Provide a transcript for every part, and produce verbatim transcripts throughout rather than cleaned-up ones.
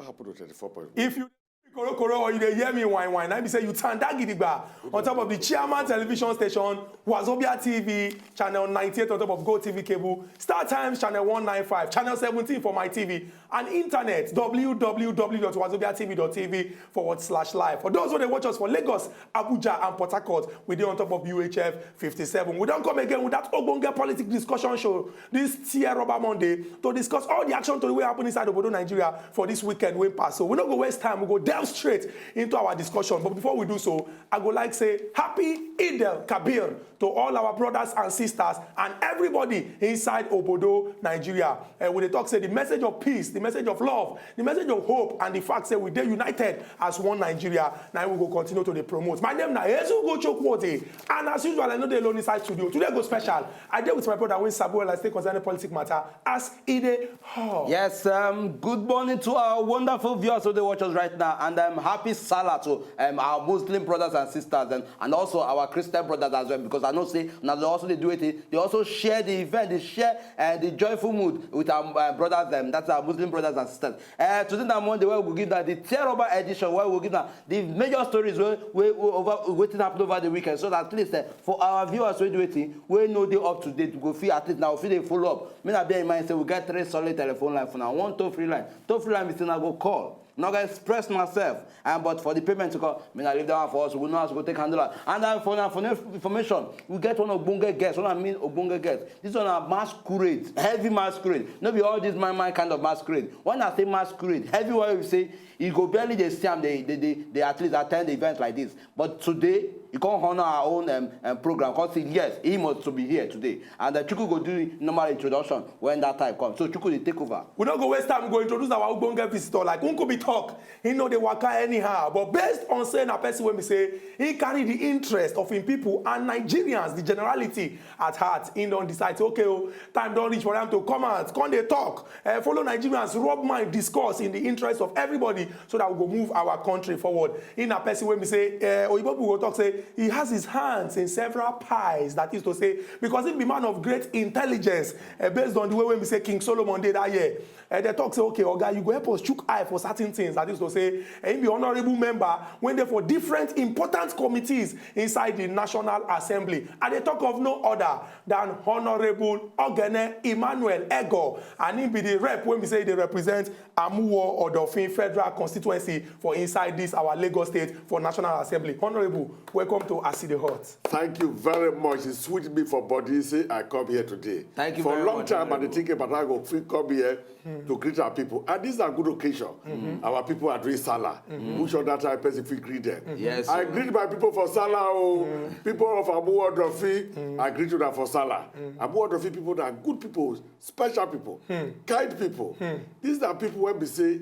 Happen to thirty-four point one. If you korokoro or you dey hear me wine wine, I be say you tanda gidigba on top of the chairman television station, Wazobia T V, channel ninety-eight on top of Go T V cable, Star Times channel one ninety-five, channel seventeen for my T V, and internet, w w w dot wazobia t v dot t v forward slash live. For those who dey watch us for Lagos, Abuja, and Port Harcourt, we dey on top of U H F fifty-seven. We don come again with that ogbonge politic discussion show this Tear Rubber Monday to discuss all the action tori wey happen inside obodo Nigeria for this weekend wey pass. So we no go waste time, we go delve straight into our discussion. But before we do so, I go like say happy Eid el Kabir to all our brothers and sisters and everybody inside obodo Nigeria. Eh, we dey talk say the message of peace, the message of love, the message of hope, and the fact say we dey united as one Nigeria, na we go continue to dey promote. My name na Ezu Gocho Kwote, and as usual, I no dey alone inside studio. Today go special. I dey with my brother wey sabi well as take concerning politic matter as e dey hot. Yes, um, good morning to our wonderful viewers who dey watch us right now, and um, happy Salah to um, our Muslim brothers and sisters, and, and also our Christian brothers as well, because I know say now they also dey do it. They also share the event, they share uh, the joyful mood with our uh, brothers, um, that's our Muslim brothers and sisters. Uh, today na Monday, where we go give that the Tear Rubber edition, where we go give that the major stories wey wey wey over wetin happen over the weekend, so that at least uh, for our viewers wey dey wetin wey no dey up to date, we go fit at least now fit dey follow up. Make una bear in mind say we get three solid telephone line for now. One toll free line, toll free line be say una go call, una go express myself, and but for the payment to come, make una leave that one for us. We know as we go take handle am. And then for una for information, we get one ogbonge guest. When I mean ogbonge guest, this one na masquerade, heavy masquerade. No be all this my my kind of masquerade. When I say masquerade, heavy one we say e go barely dey see am dey dey dey dey at least attend the event like this. But today, e come honour our own um, um, program, come say yes, he must to be here today. And uh, Chukwu go do normal introduction when that time come. So Chukwu dey take over. We no go waste time, we go introduce our ogbonge visitor. Like Nkubi talk, he no dey waka anyhow. But based on say na person wey be say he carry the interest of him people and Nigerians, the generality at heart, he don decide say, okay, oh, time don reach for them to come out, come dey talk, uh, follow Nigerians rub mind, discuss in the interest of everybody, so that we go move our country forward. He na person wey be say uh, oyibo people go talk say he has his hands in several pies. That is to say, because he be man of great intelligence, uh, based on the way wey be say King Solomon dey that year. Uh, they talk say, okay, oga, you go help us chook eye for certain things. That is to say, uh, he be honourable member wey dey for different important committees inside the National Assembly. I dey talk of no other than Honourable Ogene Emmanuel Ego, and he be the rep wey be say he dey represent Amuwo Odofin Federal Constituency for inside this our Lagos State for National Assembly. Honourable, welcome to As E Dey Hot. Thank you very much. It sweet me for body say I come here today. Thank you for very much, Honourable. For a long time, I dey think about how I go fit come here to greet our people. And this is a good occasion. Our people are doing Salah. Which other time person fit greet them? Yes. I greet my people for Salah, oh, people of Amuwo Odofin, I greet una for Salah. Amuwo Odofin people na good people, special people, kind people. These are people wey be say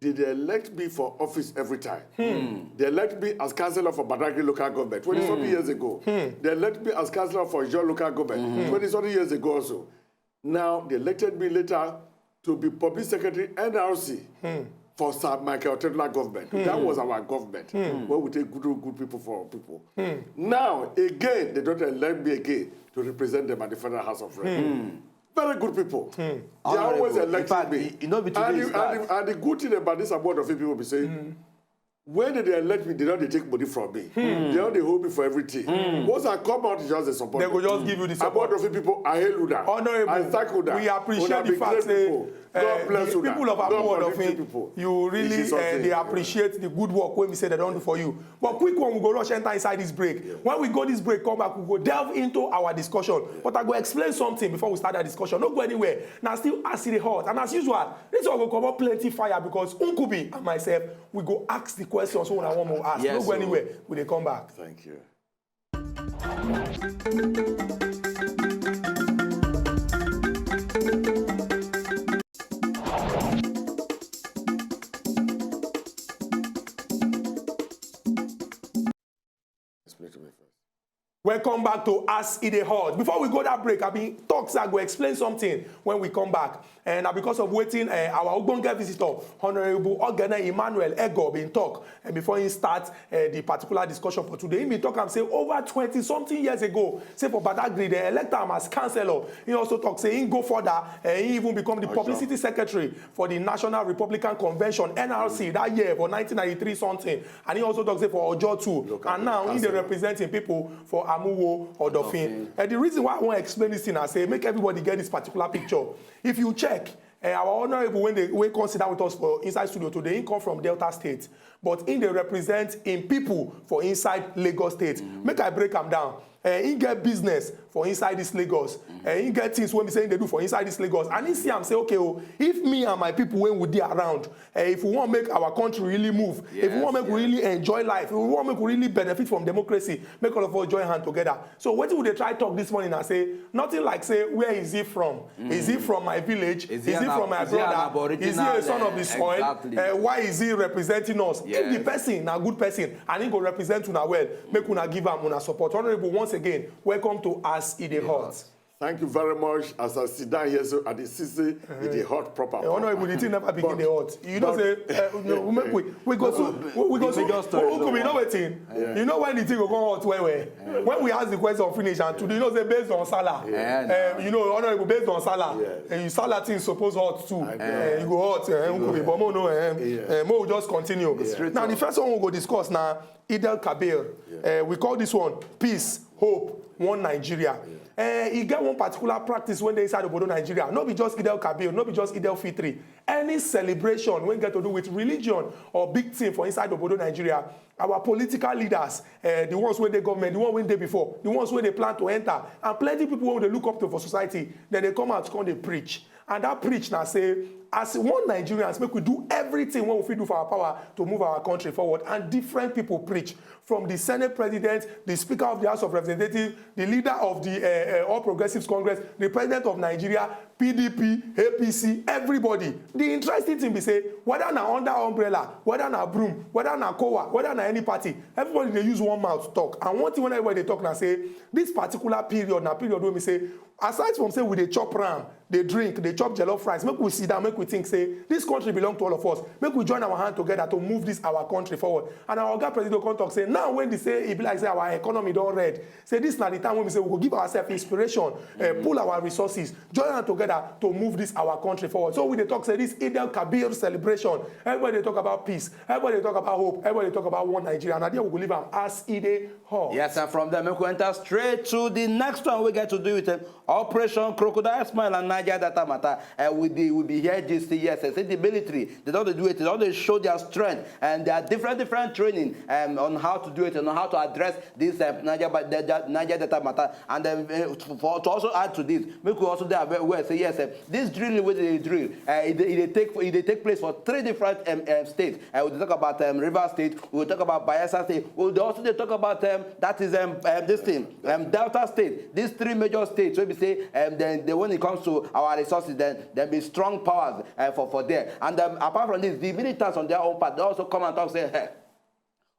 they dey elect me for office every time. They elect me as councillor for Badagry local government twenty something years ago. They elect me as councillor for Ijaw local government twenty something years ago also. Now they elected me later to be public secretary N R C for Sir Michael Otedola government. That was our government where we take good good people for our people. Now again they don elect me again to represent them at the Federal House of Rep. Very good people. They always elect me. Honourable, in fact, e- e no be today e start. And the, and the, and the good thing about this Amuwo Odofin people be say, when they dey elect me, they no dey take money from me. They no dey hold me for everything. Once I come out, they just dey support me. They go just give you the support. Amuwo Odofin people, I hail una. Honourable, I thank una. We appreciate the fact say, uh, the people of Amuwo Odofin, you really, uh, dey appreciate the good work wey we say they don do for you. But quick one, we go rush enter inside this break. When we go this break, come back, we go delve into our discussion. But I go explain something before we start that discussion. No go anywhere. Now still As E Dey Hot. And as usual, this one go comot plenty fire because Nkubi and myself, we go ask the questions wey una wan mo ask. Yes, no go anywhere. We dey come back. Thank you. Explain to me first. Welcome back to As E Dey Hot. Before we go that break, I been talk say I go explain something when we come back. And na because of wetin, eh, our ogbonge visitor, Honourable Ogene Emmanuel Ego, been talk, and before he start, eh, the particular discussion for today, he been talk am say over twenty something years ago, say for Badagry, they elect am as councillor. He also talk say he go further, eh, he even become the publicity secretary for the National Republican Convention, N R C, that year for nineteen ninety-three something. And he also talk say for Ojo too. And now he dey represent him people for Amuwo, Odofin. And the reason why I wan explain this thing, I say make everybody get this particular picture. If you check, eh, our honourable when they wey come sit down with us for inside studio today, he come from Delta State, but he dey represent him people for inside Lagos State. Make I break am down. Eh, he get business for inside this Lagos. Eh, he get things wey be say he dey do for inside this Lagos. And he see am say, okay, oh, if me and my people wey we dey around, eh, if we wan make our country really move, if we wan make we really enjoy life, if we wan make we really benefit from democracy, make all of us join hand together. So wetin we dey try talk this morning na say nothing like say, where is he from? Is he from my village? Is he from my brother? Is he a son of the soil? Eh, why is he representing us? If the person na good person and he go represent una well, make una give am una support. Honourable, once again, welcome to As E Dey Hot. Thank you very much. As I sit down here, so I dey see say e dey hot proper. Eh, Honourable, the thing never begin dey hot. You know say, eh, no, we make we we go so we go so who could be know wetin? You know when the thing go come hot well well? When we ask the question finish and today, you know say based on Salah, eh, you know, Honourable, based on Salah, eh, Salah thing suppose hot too. Eh, you go hot, eh, who could be? But mo no, eh, eh, mo just continue. Now the first one we go discuss na Eid el Kabir. Eh, we call this one peace, hope, one Nigeria. Eh, e get one particular practice wey dey inside obodo Nigeria. No be just Eid el Kabir, no be just Eid el Fitri. Any celebration wey get to do with religion or big thing for inside obodo Nigeria, our political leaders, eh, the ones wey dey government, the one wey dey before, the ones wey dey plan to enter, and plenty people wey we dey look up to for society, dem dey come out come dey preach. And that preach na say, as one Nigerians, make we do everything wey we fit do for our power to move our country forward. And different people preach, from the Senate President, the Speaker of the House of Representatives, the leader of the, eh, eh, All Progressives Congress, the President of Nigeria, P D P, A P C, everybody. The interesting thing be say, whether na under umbrella, whether na broom, whether na kowa, whether na any party, everybody dey use one mouth talk. And one thing wey everybody dey talk na say, this particular period na period wey be say, aside from say we dey chop ram, dey drink, dey chop jollof rice, make we sit down, make we think say this country belong to all of us. Make we join our hand together to move this our country forward. And our oga president come talk say, now when they say e be like say our economy don red, say this na the time when we say we go give ourselves inspiration, eh, pull our resources, join hand together to move this our country forward. So we dey talk say this Eid el Kabir celebration, everybody dey talk about peace, everybody dey talk about hope, everybody dey talk about one Nigeria. Na there we go leave am as e dey hot. Yes, and from there, make we enter straight to the next one we get to do with, um, Operation Crocodile Smile and Niger Delta matter. Uh, we be we be here this year. Say the military, they don dey do it. They don dey show their strength and their different different training, um, on how to do it and on how to address this, um, Niger, the, the Niger Delta matter. And, um, uh, for, to also add to this, make we also dey aware say yes, um, this drilling wey they drill, uh, e dey e dey take e dey take place for three different, um, um, states. Uh, we dey talk about, um, Rivers State, we dey talk about Bayelsa State, we dey also dey talk about, um, that is, um, um, this thing, um, Delta State. These three major states wey be say, um, then, then when it comes to our resources, then there be strong powers, uh, for for there. And, um, apart from this, the militants on their own part, they also come and talk say, hey,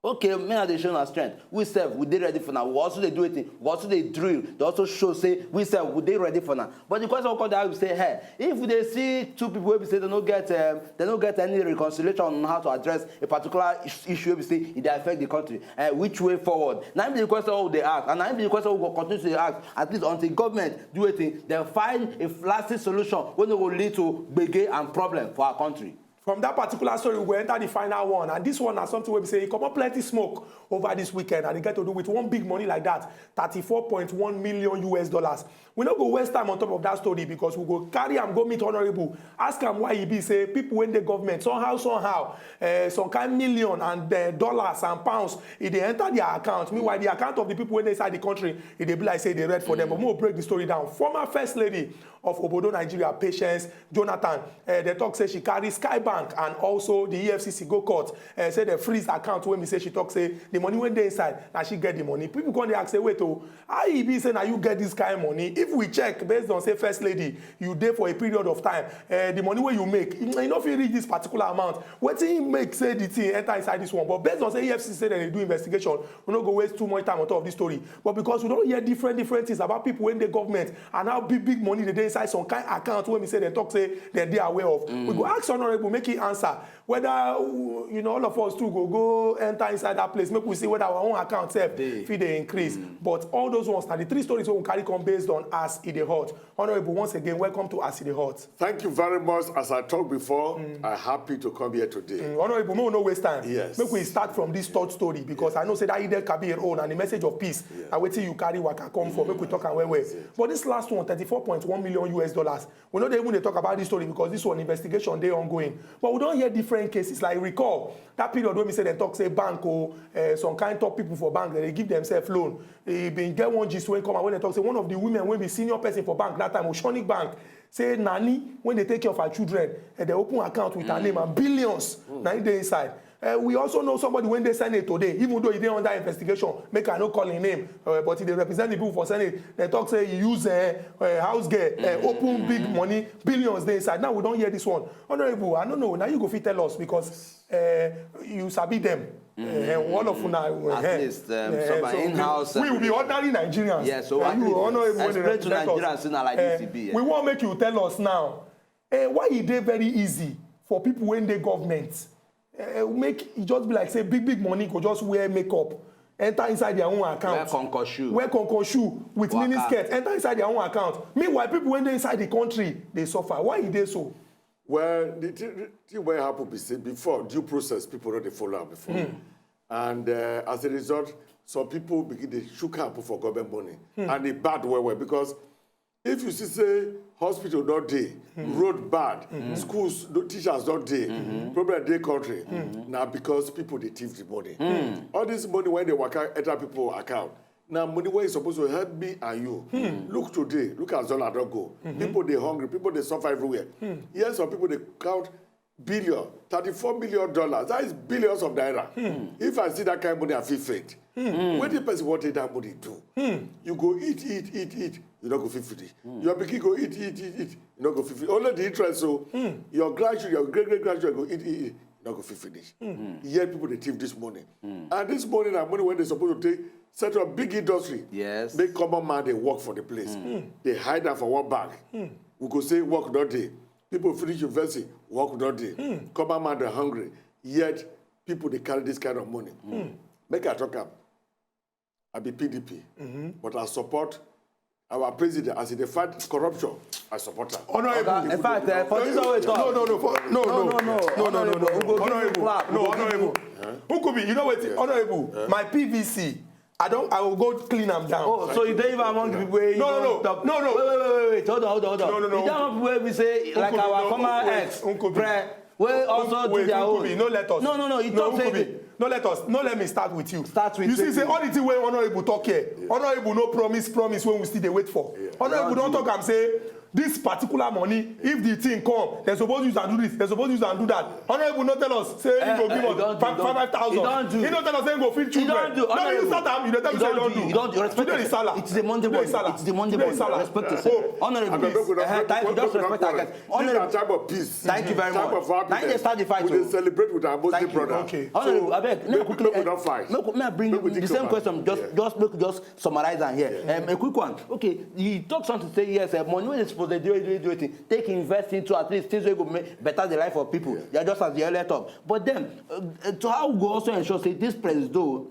okay, me I dey show una strength. We sef, we dey ready for now. We also dey do wetin? We also dey drill. They also show say we sef, we dey ready for now. But the question wey come dey ask be say, hey, if we dey see two people wey be say they no get, um, they no get any reconciliation on how to address a particular is- issue wey be say e dey affect the country, uh, which way forward? Na im be the question wey we dey ask, and na im be the question we go continue to dey ask, at least until government do wetin? Dem find a lasting solution wey no go lead to gbege and problem for our country. From that particular story, we go enter the final one, and this one na something wey be say e comot plenty smoke over this weekend, and e get to do with one big money like that, thirty-four point one million U S dollars. We no go waste time on top of that story because we go carry am go meet Honourable, ask am why e be say people wey dey government somehow somehow, eh, some kind million and, eh, dollars and pounds, e dey enter their account. Meanwhile, the account of the people wey dey inside the country, e dey be like say e dey red for them. But make we break the story down. Former First Lady of obodo Nigeria, Patience Jonathan, eh, they talk say she carry sky bank and also the E F C C go court, eh, say dem freeze account wey be say she talk say the money wey dey inside, na she get the money. People come dey ask say, "Wait o, how e be say na you get this kind money?" If we check, based on say First Lady, you dey for a period of time, eh, the money wey you make, e no fit reach this particular amount. Wetin make say the thing enter inside this one? But based on say E F C C say dem dey do investigation, we no go waste too much time on top of this story. But because we don hear different, different things about people wey dey government and how big, big money dey dey inside some kind account wey be say dem talk say dem dey aware of. We go ask Honorable make he answer whether, uh, you know, all of us too go, go enter inside that place, make we see whether our own account sef fit dey increase. But all those ones na the three stories wey we carry come based on as e dey hot. Honorable, once again, welcome to As e dey hot. Thank you very much. As I talked before, I'm happy to come here today. Mm, Honorable, make we no waste time. Yes. Make we start from this third story, because I know say that Eid-el-Kabir own and the message of peace, and wetin you carry waka come for, make we talk am well well. But this last one, thirty-four point one million U S dollars, we no dey even dey talk about this story because this one, investigation dey ongoing. But we don hear different cases. Like, recall that period wey be say dem talk say bank o, eh, some kind top people for bank, dem dey give themselves loan. E bin get one gist wey come out wey dem talk say one of the women wey be senior person for bank that time, Oceanic Bank, say nanny wey dey take care of her children, eh, dem open account with her name and billions na im dey inside. Eh, we also know somebody wey dey Senate today, even though e dey under investigation, make I no call im name, eh, but e dey represent the people for Senate. Dem talk say e use, eh, eh, house girl, eh, open big money, billions dey inside. Now we don hear this one. Honorable, I no know, na you go fit tell us because, eh, you sabi them. Eh, all of una, eh, at least, um, eh, some are so in-house, we, we be ordinary Nigerians. Yes, so at least explain to Nigerians say na like this e be. We wan make you tell us now, eh, why e dey very easy for people wey dey government, eh, make e just be like say big, big money go just wear makeup, enter inside their own account, wear concon shoe, wear concon shoe with mini skirt, enter inside their own account. Meanwhile, people wey dey inside the country dey suffer. Why e dey so? Well, the thing, the thing wey happen be say before, due process, people no dey follow am before. And, uh, as a result, some people begin dey shook hand put for government money. And e bad well well because if you see say hospital no dey, road bad, schools, no teachers no dey, problem dey country, na because people dey thief the money. All this money wey dey waka enter people account, na money wey suppose to help me and you. Look today, look as dollar don go. People dey hungry, people dey suffer everywhere. Yes, some people dey count billion, thirty-four million dollars. That is billions of naira. If I see that kind of money, I fit faint. Wetin person wan take that money do? You go eat, eat, eat, eat. You no go fit finish. Your pikin go eat, eat, eat, eat. You no go fit finish. Only the interest, so your grandchildren, your great, great grandchildren go eat, eat, eat. You no go fit finish. Yet people dey thief this money. And this money na money wey dey suppose to take set up big industry. Yes. Make common man dey work for the place. Dey hide am for one bag. We go say work no dey. People finish university, work no dey. Common man dey hungry. Yet people dey carry this kind of money. Make I talk am. I be P D P, but I support our president as e dey fight corruption. I support am. Honorable. In fact, uh, for this one we talk. No, no, no, for, no, no, no, no, no, no, no, no, no, no, Honorable, no, Honorable. Nkubi, you know what, Honorable, my P V C, I don't, I will go clean am down. Oh, so you don't even among the people wey you no, no, no, no, no. Wait, wait, wait, wait, wait. Hold on, hold on, hold on. No, no, no. You don't among people wey we say, like, our former ex, Pre, wey also do their own. No, let us. No, no, no. You talk say no, let us. No, let me start with you. Start with you. See, say all the thing wey Honorable talk here, Honorable no promise, promise when we still dey wait for. Honorable don talk am say this particular money, if the thing come, they suppose use and do this, they suppose use and do that. Honorable no tell us say he go give us five thousand. He no tell us say he go feed children. No, you start am, you dey tell me say you don do. You don do. Respect. Today is Salah. It's the Monday morning. It's the Monday morning. Respect yourself. Honorable, please. Thank you. Just respect our guest. Honorable, time of peace. Thank you very much. Time of happiness. Now you start the fight. We dey celebrate with our Muslim brother. Okay. Honorable, abeg, make we quickly, make we not fight. Make we, make I bring the same question. Just, just make, just summarize am here. Um, a quick one. Okay, you talk something say yes, uh, money wey dey suppose dey do, do, do thing, take invest into at least things wey go make better the life of people. Yeah, just as the earlier talk. But then, uh, uh, so how we go also ensure say this president,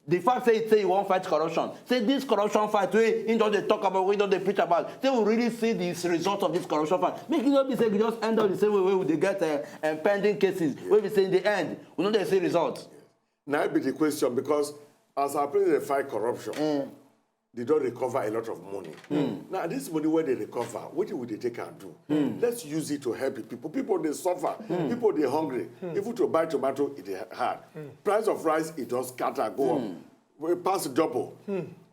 the fact say, say you wan fight corruption, say this corruption fight wey he don dey talk about, wey he don dey preach about, say we really see this result of this corruption fight. Make e no be say we just end up the same way wey we dey get, uh, um, pending cases, wey be say in the end, we no dey see result. Na be the question, because as our president dey fight corruption, they don recover a lot of money. Now, this money wey they recover, wetin we dey take am do? Let's use it to help the people. People dey suffer. People dey hungry. Even to buy tomato, e dey hard. Price of rice, e don scatter go up. E pass double.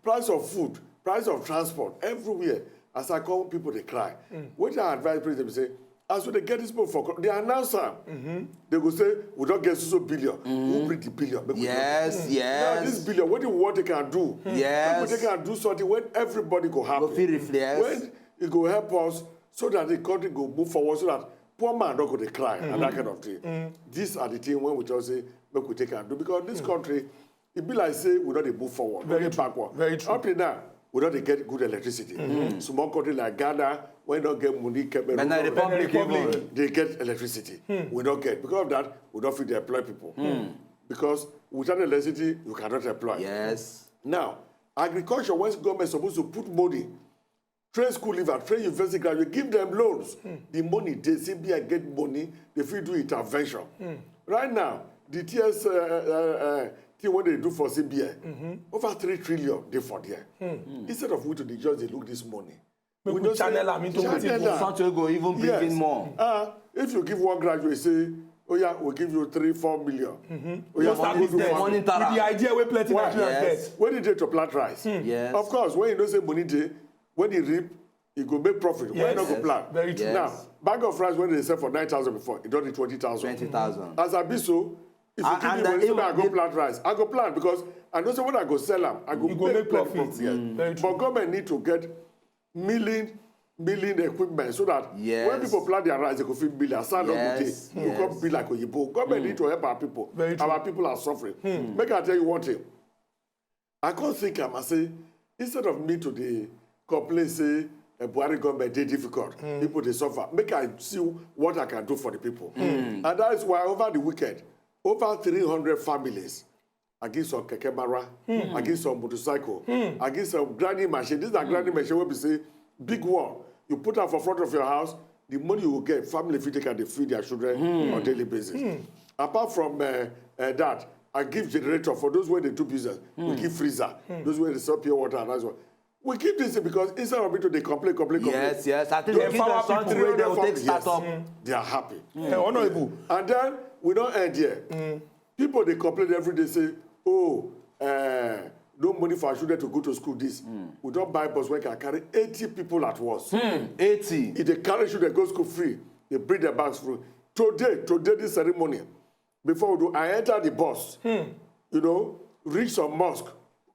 Price of food, price of transport, everywhere. As I come, people dey cry. Wetin I advise president be say, As we dey get this people for co-, they announce am. They go say, "We don get so so billion." Who bring the billion? Make we know. Yes, Now this yes. Billion, what do you want they can do? Yes. Make we take and do something when everybody go happy. Go feel reflect. When it go help us so that the country go move forward, so that poor man no go dey cry and that kind of thing. These are the things when we just say, "Make we take and do," because this country, it be like say we no dey move forward, we Very dey true. Backward. Very true. Up till now, we no dey get good electricity. Small country like Ghana, when no get money, Cameroon, Benin no Republic Republic. even. They get electricity. We no get. Because of that, we don't fit dey employ people. Because without electricity, you cannot employ. Yes. Now, agriculture, when government supposed to put money, train school leaver, train university graduate, give them loans. The money, they C B I get money, they fit do intervention. Right now, the T S uh, uh, uh, thing what they do for C B I, over three trillion they for there. Instead of we to dey just dey look this money, Make we we just say, channel am into channel wetin am. Something go even bring Yes. In more. Uh, if you give one graduate, say, "Oh yeah, we'll give you three, four million." Oh yeah, Just at go least do there. farming. Money With the tara. Idea where plenty Why? Nigerians Yes. get. When did they to plant rice? Yes. Of course, when you know say money dey, when you reap, you go make profit. Why Yes. not go Yes. plant? Very true. Yes. Now, bag of rice when they sell for nine thousand before, it don't reach twenty thousand. Twenty thousand. As I be so, if you And- give and me then money, so even that I go give- plant rice, I go plant because I know say when I go sell am, I go You go make make plenty profit. profit. Yes. Very true. But government need to get milling, milling equipment so that Yes. when people plant their rice, they go fit mill. As I no go Yes, dey, you come yes. be like Oyibo. Government need to help our people. Very true. Our people are suffering. Make I tell you one thing. I can't think am. I say, instead of me to dey complain say, eh, Buhari government dey difficult, people dey suffer. Make I see what I can do for the people. And that is why over the weekend, over three hundred families, I give some keke mara, I give some motorcycle, I give some grinding machine. These are grinding machine wey be say big one. You put am for front of your house, the money you will get, family fit take and they feed their children on daily basis. Apart from uh, uh, that, I give generator for those where they do business. We give freezer, those where they sell pure water and that's what. We give this thing because instead of me to dey complain, complain, complain, Yes, yes. I think those we give them empower something people wey they will wey take dey start for- up. They are happy. Eh, Honorable. And then we don't end here. People they complain every day say, "Oh, uh, no money for our children to go to school." This we don't buy bus wey can carry eighty people at once. Eighty. If they carry children go school free, they bring their bags free. Today, today this ceremony, before we do, I enter the bus. You know, reach some mosque,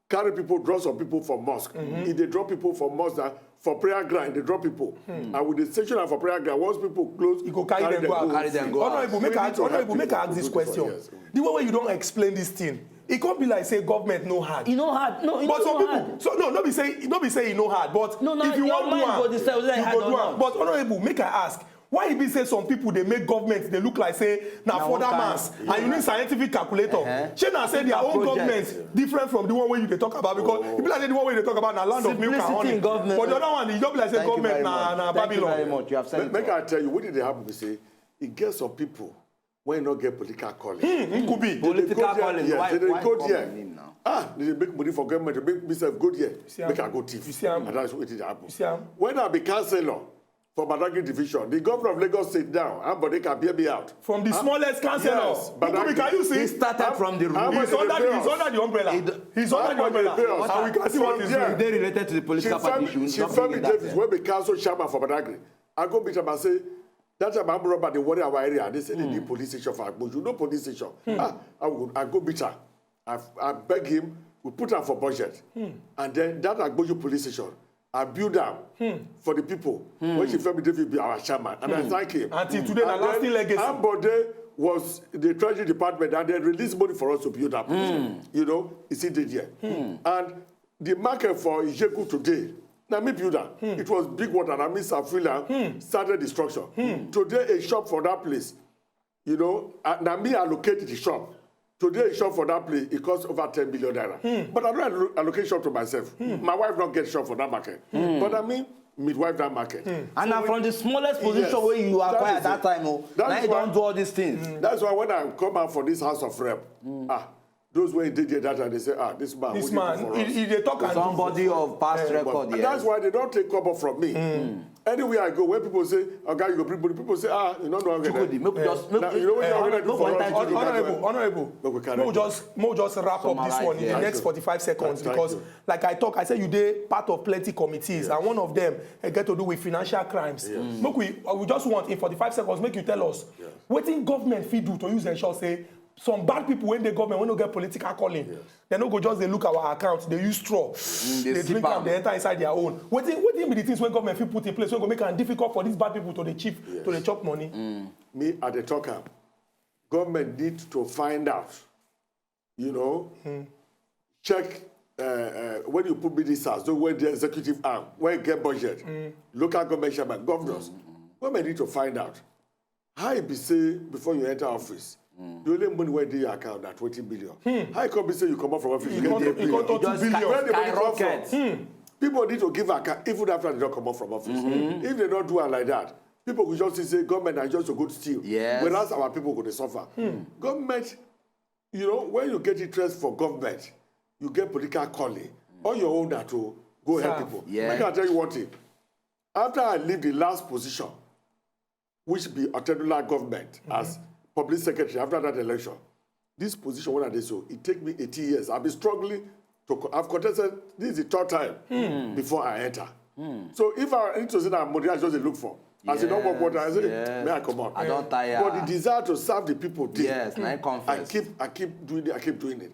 carry people, drop some people for mosque. If they drop people for mosque, that for prayer ground, they drop people. And with the station and for prayer ground, once people close, You go carry them go out. Carry them go out. Honorable, make We I need to Honorable, help make I people ask this to do this question. one, yes. The way wey you don't explain this thing, it can't be like say government no hard. E no hard. No, e But no some no people, hard. So no, no be say, no be say e no hard. But No, no, if you your want do mind am, go decide whether e you hard go or do am. Not. But Honorable, make I ask, why e be say some people they make government they look like say na Na further one man's kind- and you need scientific calculator? Uh-huh. Shey na say their own Project. Government different from the one wey you dey talk about because e be like say the one wey you dey talk about na land of milk and Simplicity honey. in government. But the other one, e just be like say Thank you government very na much. na Thank you very Babylon. Much. You have said Make, it make all. I tell you, what did they happen? We say, it gets some people when you not get political calling. It could be. They Political go there, calling. Yes, Why- they dey why go call there. My name now? Ah, they dey make money for government to make myself go there. see am. Make I go thief. You see am. And that's what it happen. You see am. When I be councillor for Badagry division, the governor of Lagos State now, Ambode can bear me out. From the Ah, smallest councillor. yes, but People, I- can you see? He started from the root. Ambode He's under the, he's Lagos. under the umbrella. He d- He's under the Ambode umbrella. Lagos. And we can see what From he's there. doing. They related to the political Chief Femi, party. You Chief don't bring Femi it that Davis, there. When we council chairman for Badagry, I go meet him and say, that time armed robber dey worry our area. They say they need police station for Agboju. No police station. Ah, I go, I go meet her. I, I beg him. We put her for budget, and then that Agboju police station, I build am for the people. When Chief Femi Davis be our chairman, and I thank him. Until today, na And lasting then legacy. Ambode was the treasury department, and they release money for us to build that place. You know, you see, did there. And the market for Ijeku today, na me build am. It was big water, na me Safila started the structure. Today, a shop for that place, you know, uh, na me allocate the shop. Today, a shop for that place, it costs over ten million naira. But I don't allo- allocate shop to myself. My wife don't get shop for that market. But I mean, midwife that market. And na from the smallest position Yes. wey you That acquire is that it. time, oh, That now is you why- don't do all these things. That's why when I come out for this House of Rep, ah, Those wey dey there that time, they say, "Ah, this man, This wetin he do man, for he, us?" He dey talk and do. Somebody of past record, And yes. That's why they don't take cover from me. Anywhere I go, when people say, "Oga, you go bring money," people say, "Ah, you don't know how to Chukwudi, make we just make Now, we you know what you already do make we for enter us? into the Honorable, honorable, Make we carry make we go. Just make we just wrap up this Summarize, one in the yes. Next forty-five seconds Thank because, you. Like I talk, I say you dey part of plenty committees, and one of them, eh, get to do with financial crimes. Make we, uh, we just want in forty-five seconds, make you tell us wetin government fit do to use ensure say some bad people wey dey government wey no get political calling, they no go just dey look our account, dey use straw, dey dey sip drink am. Am, dey enter inside their own. Wetin wetin be the things wey government fit put in place wey go make am difficult for these bad people to dey cheap to dey chop money? Me, I dey talk am. Government need to find out, you know, check uh, uh, when you put ministers, those wey dey executive arm, wey get budget, local government chairman, governors, government need to find out how e be say before you enter office, the only money wey dey your account na twenty billion. How e come be say you comot from office, you come- get you come ten billion? to two billion. Where the money come from? Skyrocket. People need to give account even after they don comot from office. If they don't do am like that, people go just see say government na just go steal. Yes. Whereas our people go dey suffer. Government, you know, when you get interest for government, you get political calling. All your own na to go help Serve. People. Yeah. Make I tell you one thing. After I leave the last position, which be Otedola government as public secretary after that election, this position wey I dey so, it take me eighteen years. I've been struggling to. Co- I've contested. This is the third time before I enter. So if I need to say that money, I just dey look for. As e don work water, I say, Yes. "May I comot?" I don tire. But the desire to serve the people dey. Yes, na im come I first. Keep, I keep doing it. I keep doing it.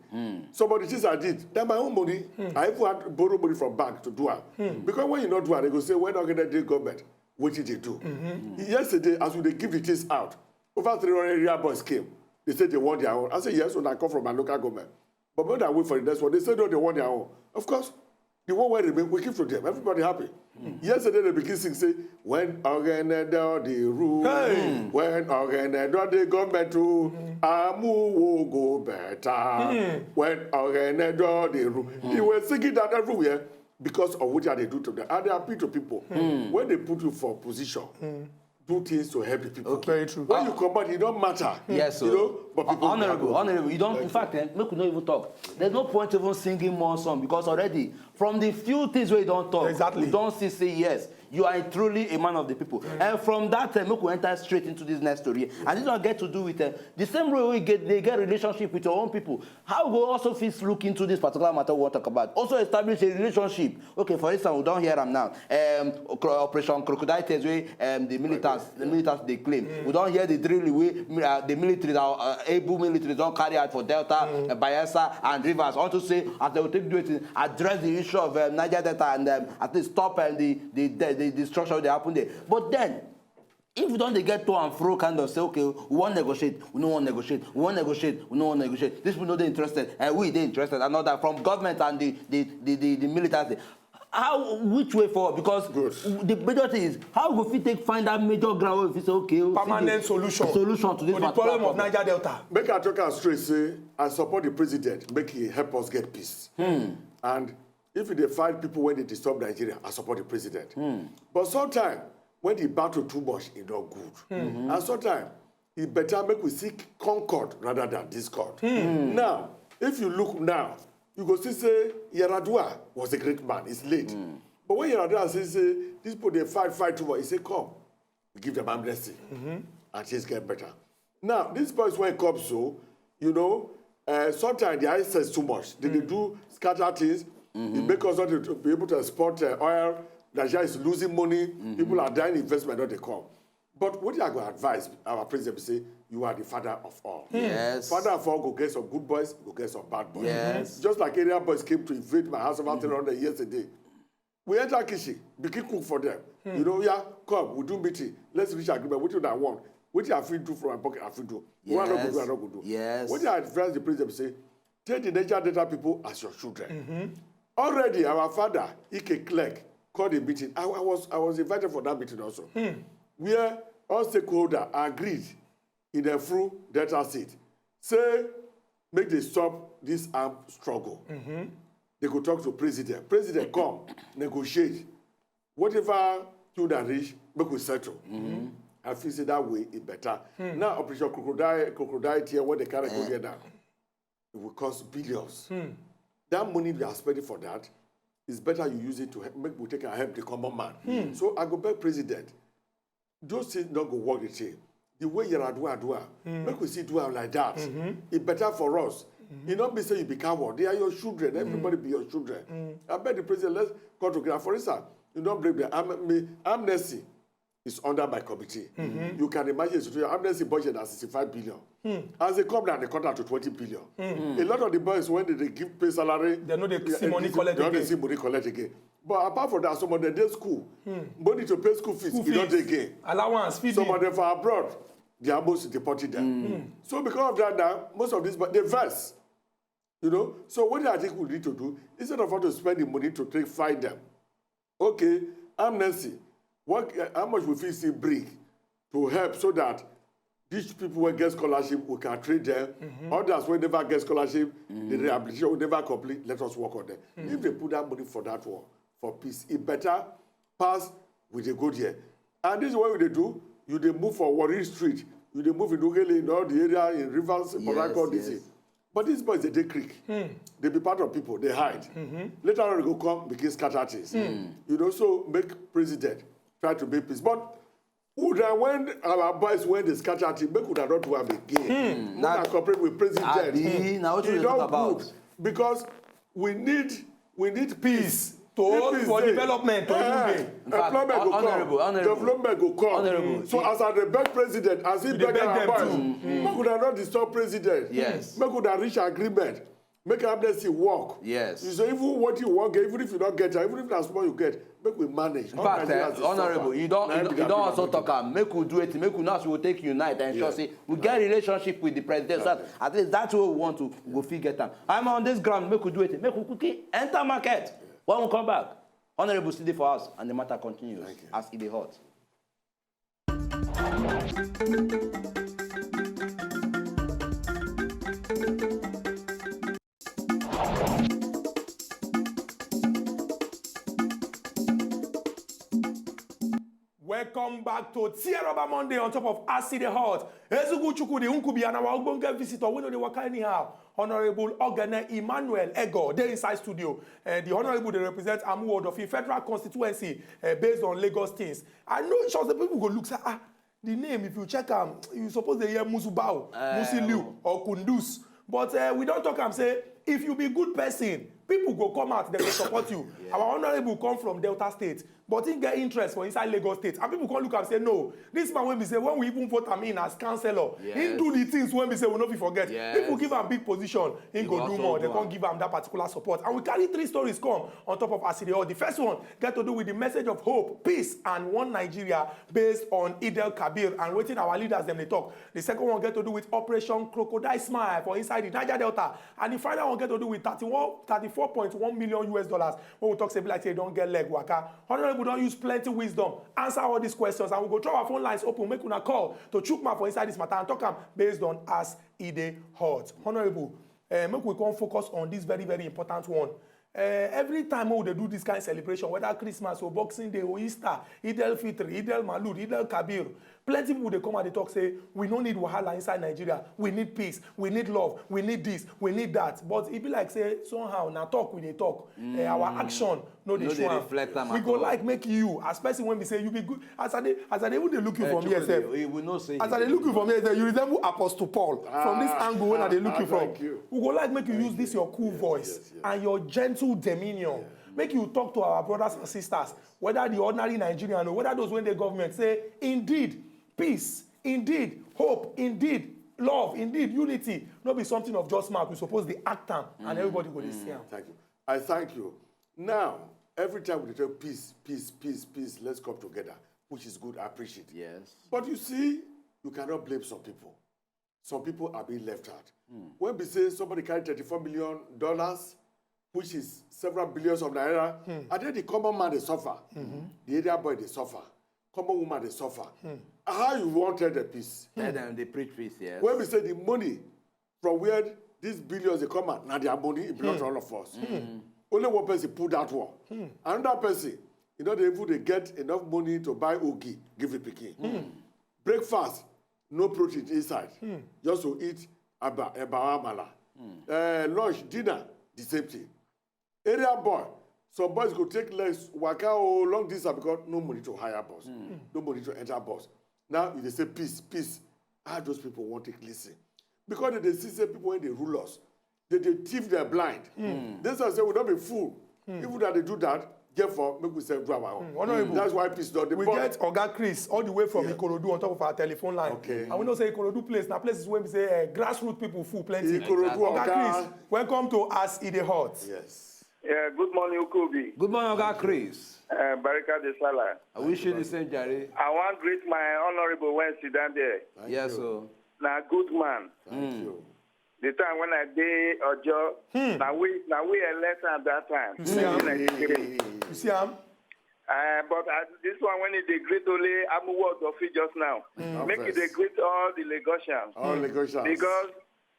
Some of the things I did, na my own money. I even had to borrow money from bank to do am. Because when you no do am, they go say, "When Ogene dey government, wetin dey do?" Yesterday, as we dey give the things out, over three hundred area boys came. They say they want their own. I say, "Yes, una come from my local government." But when I wait for the next one, they say, "No, they want their own." Of course, the one wey remain, we give to them. Everybody happy. Yesterday, they begin sing, say, "When Ogene don dey rule, Hey! When Ogene don dey government o, Amuwo go better. When Ogene don dey rule." They were singing that everywhere because of what they do to them. And they appeal to people. When they put you for position, do things to help the people. Very true. When you comot, it don't matter. Yes, you sir. Know, but people Honorable, honorable, you don't. In fact, eh, make we no even talk. There's no point even singing more song because already from the few things wey you don talk, Exactly. We don see say yes, you are truly a man of the people. And from that time, make we enter straight into this next story. And this one get to do with uh, the same way we get they get relationship with your own people. How we also fit look into this particular matter we wan talk about? Also establish a relationship. Okay, for instance, we don hear am now. Um, Cro- Operation Crocodile Tears wey um, the militants, the militants dey claim. We don hear the drill wey uh, the military, uh, able military don carry out for Delta, uh, Bayelsa and Rivers. Unto say as they go take do it, address the issue of um, Niger Delta and um, at least stop um, the, the, the, the destruction wey dey happen there. But then, if we don dey get to and fro kind of say, "Okay, we wan negotiate, we no wan negotiate, we wan negotiate, we no wan negotiate," these people no dey interested, and we dey interested, and all that from government and the the the the, the military. How, which way forward? Because the major thing is how we fit take find that major ground where we fit say, "Okay, we see Permanent the solution solution to this to the particular problem of Niger Delta. Make I talk am straight, say I support the president, make he help us get peace. And if they fight people when they disturb Nigeria, I support the president. But sometimes when the battle too much, it not good. And sometimes it better make we seek concord rather than discord. Now, if you look now, you go see say Yar'Adua was a great man, he's late. But when Yar'Adua say, say these people they fight, fight too much, he say, "Come, we give them amnesty and things get better." Now, these boys when come so, you know, uh, sometimes their excess too much. They, they do scatter things. It make us not to be able to export uh, oil. Nigeria is losing money. People are dying. Investment not they come. But what I go advise our president be say, "You are the father of all." Yes. Father of all go get some good boys, go get some bad boys. Yes. Just like area boys came to invade my house about three hundred years ago. We enter kitchen, begin cook for them. You know, "Yeah, come, we do meeting. Let's reach agreement. What you that want? What you have to do for my pocket, have to do. What I no go do, I no go do." Yes. What I advise the president say, take the Niger Delta people as your children. Already, our father, Ike Clerk, called a meeting. I, I was I was invited for that meeting also, where all stakeholders agreed in a full Delta State, say make they stop this armed struggle. They go talk to president. President come negotiate. Whatever you that reach, make we settle. I feel say that way it better. Now Operation Crocodile, Crocodile Tear, what they carry go there now. it will cost billions. That money we are spending for that, it's better you use it to help, make we take and help the common man. So I go beg president, those things not go work the thing. The way Yar'Adua do am, make we see do am like that. It better for us. E no be say you be coward. They are your children. Everybody be your children. I beg the president, let's come together. For instance, you don't bring the am- me- amnesty is under my committee. You can imagine the situation. Amnesty budget at sixty-five billion. As they come down, they cut down to twenty billion. A lot of the boys, when they, they give pay salary, They no dey see money collect they no dey again. see money collect again. But apart from that, some of them dey school. Money to pay school fees, School e no dey fees, again. Allowance, feeding. Some of them for abroad, they are most deported them. So because of that now, most of these, but they vex. You know, so what I think we need to do, instead of us to spend the money to take find them, okay, amnesty, what, uh, how much we fit still bring to help so that these people wey get scholarship, we can train them. Others wey never get scholarship, the rehabilitation we never complete, let us work on them. If they put that money for that one, for peace, it better pass we dey go there. And this is what we dey do. You dey move for Warri Street, you dey move in Ughelli, in all the area in Rivers, Port Yes, Harcourt, this yes. thing. But these boys, they dey creek. They be part of people, they hide. Later on, they go come, begin scatter things. You know, so make president try to make peace. But who that when our boys, when they scatter things, make una not do am again. Make una cooperate with president. Abi, na wetin E we dey talk don about. Good because we need we need peace. To If for peace dey, development, to eh, everything. In fact, employment go honorable, come, honorable. Development go come. Honorable. So as I dey beg president, as he dey beg beg our them boys, too. make una not disturb president. Yes. Make una reach agreement. Make amnesty work. Yes. You say even what you want, even if you don't get it, even if na small you get, make we manage. In fact, uh, honorable, you don't you don't also talk am. Make we do it. Make we now we take unite and ensure say we get relationship with the president. So that at least that's what we want to go fit get am. I'm on this ground. Make we do it. Make we quickly enter market. When we come back, honorable still dey for house and the matter continues as e dey hot. Welcome back to Tear Rubber Monday on top of As E Dey Hot. Ezugu Chukwudi Nkubi and our ogbonge visitor, we no dey waka anyhow. Honorable Ogene Emmanuel Ego dey inside studio. Uh, the honorable dey represent Amuwo Odofin Federal Constituency uh, based on Lagos things. I know sure say people go look say ah the name if you check am you suppose dey hear Musubao, Musiliu or Kundus. But uh, we don talk am say if you be good person, people go come out, they go support you. Our honorable come from Delta State, but he get interest for inside Lagos State. And people come look am say no, this man wey be say when we even vote am in as councillor, he Yes. do the things wey be say we no fit forget. Yes. People give am big position, he He go go do also more. do They am. come give am that particular support. And we carry three stories come on top of As E Dey Hot. The first one get to do with the message of hope, peace, and one Nigeria based on Eid el Kabir and wetin our leaders dem dey talk. The second one get to do with Operation Crocodile Smile for inside the Niger Delta. And the final one get to do with thirty-one, thirty-four point one million U S dollars. When we talk say be like say e don get leg waka. Honorable don use plenty wisdom answer all these questions, and we go throw our phone lines open, make una call to chook mouth for inside this matter and talk am based on As E Dey Hot. Honorable, uh, make we come focus on this very, very important one. Uh, every time we dey do this kind of celebration, whether Christmas or Boxing Day or Easter, Eid el Fitr, Eid el Malud, Eid el Kabir, plenty people dey come and dey talk say we no need wahala inside Nigeria. We need peace. We need love. We need this. We need that. But e be like say somehow na talk we dey talk. Uh, our action no dey No show dey am. reflect am We at go all. Like make you, especially when we say you be good. As I dey, as I dey even dey look you Eh, from here, Chukwudi, sef. we- we know say As I dey look you from here, sef, you resemble Apostle Paul from this Ah, angle when I dey look ah, you from. Thank you. We go like make you use this your cool voice Yes, yes. And your gentle demeanor. Make you talk to our brothers and sisters, whether the ordinary Nigerian or whether those wey dey government, say indeed peace, indeed hope, indeed love, indeed unity no be something of just mouth. We suppose dey act am and everybody go dey see am. Thank you. I thank you. Now, every time we talk peace, peace, peace, peace, let's come together, which is good. I appreciate it. Yes. But you see, you cannot blame some people. Some people are being left out. When we say somebody carry thirty-four million dollars, which is several billions of naira, and then the common man dey suffer. The area boy dey suffer. Common woman dey suffer. How you wan tell the peace? Tell them they preach peace, yes. When we say the money from where these billions dey come out, na their money, it belongs to all of us. Only one person pull that one. Another person, you know, they even dey get enough money to buy ogi, give the pikin. Breakfast, no protein inside. Just to eat eba, eba or amala. Uh, lunch, dinner, the same thing. Area boy, some boys go take less waka or long distance because no money to hire bus, no money to enter bus. Now you dey say peace, peace. How those people want to listen? Because they dey see say people when they rule us, they dey thief their blind. This one say we don't be fool. If we dey do that, therefore make we sef do our own. Honourable, that's why peace don dey. We get Oga Chris all the way from Ikorodu on top of our telephone line. Okay. And we know say Ikorodu place na places wey be say uh, grassroots people full plenty. Ikorodu Oga Chris, welcome to As E Dey Hot. Yes. Yeah, good morning, Ukubi. Good morning, Oga Chris. Uh, Barika de Sala. I wish you the same, Jare. I want to greet my honorable when sit down there. Yes, sir. Na good man. Thank you. The time when I dey Ojo, na we na we elect am that time. nineteen ninety-three. You see am? Uh, but uh, this one when he dey greet only Amuwo Odofi just now. Make he dey greet all the Lagosians. All Lagosians. Because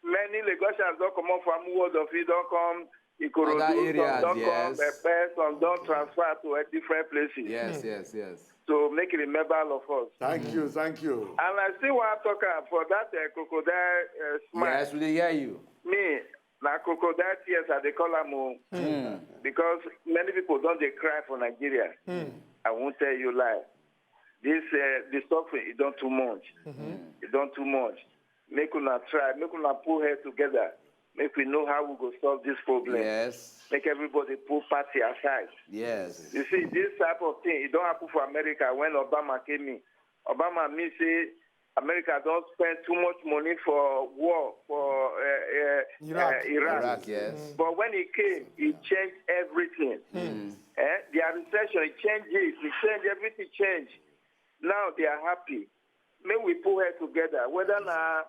many Lagosians don comot for Amuwo Odofi, don come Ikorodu, Other areas, some don yes. come Epe, some don transfer to uh, different places. Yes, yes, yes. So make it remember all of us. Thank you, thank you. And I still want to talk uh, for that uh, crocodile uh, smile. Yes, we dey hear you. Me, na crocodile tears I dey call am o. Because many people don dey cry for Nigeria. I won't tell you lie. This uh, the suffering e don too much. E don too much. Make una try, make una put head together. Make we know how we go solve this problem. Yes, Make everybody put party aside. yes. You see, this type of thing, it don't happen for America when Obama came in. Obama mean say America don spend too much money for war for uh, uh, Iraq. Uh, Iraq. Iraq, yes. But when he came, he changed everything. Eh? Their recession, he changed it. He changed everything, changed. Now they are happy. May we put head together. Whether na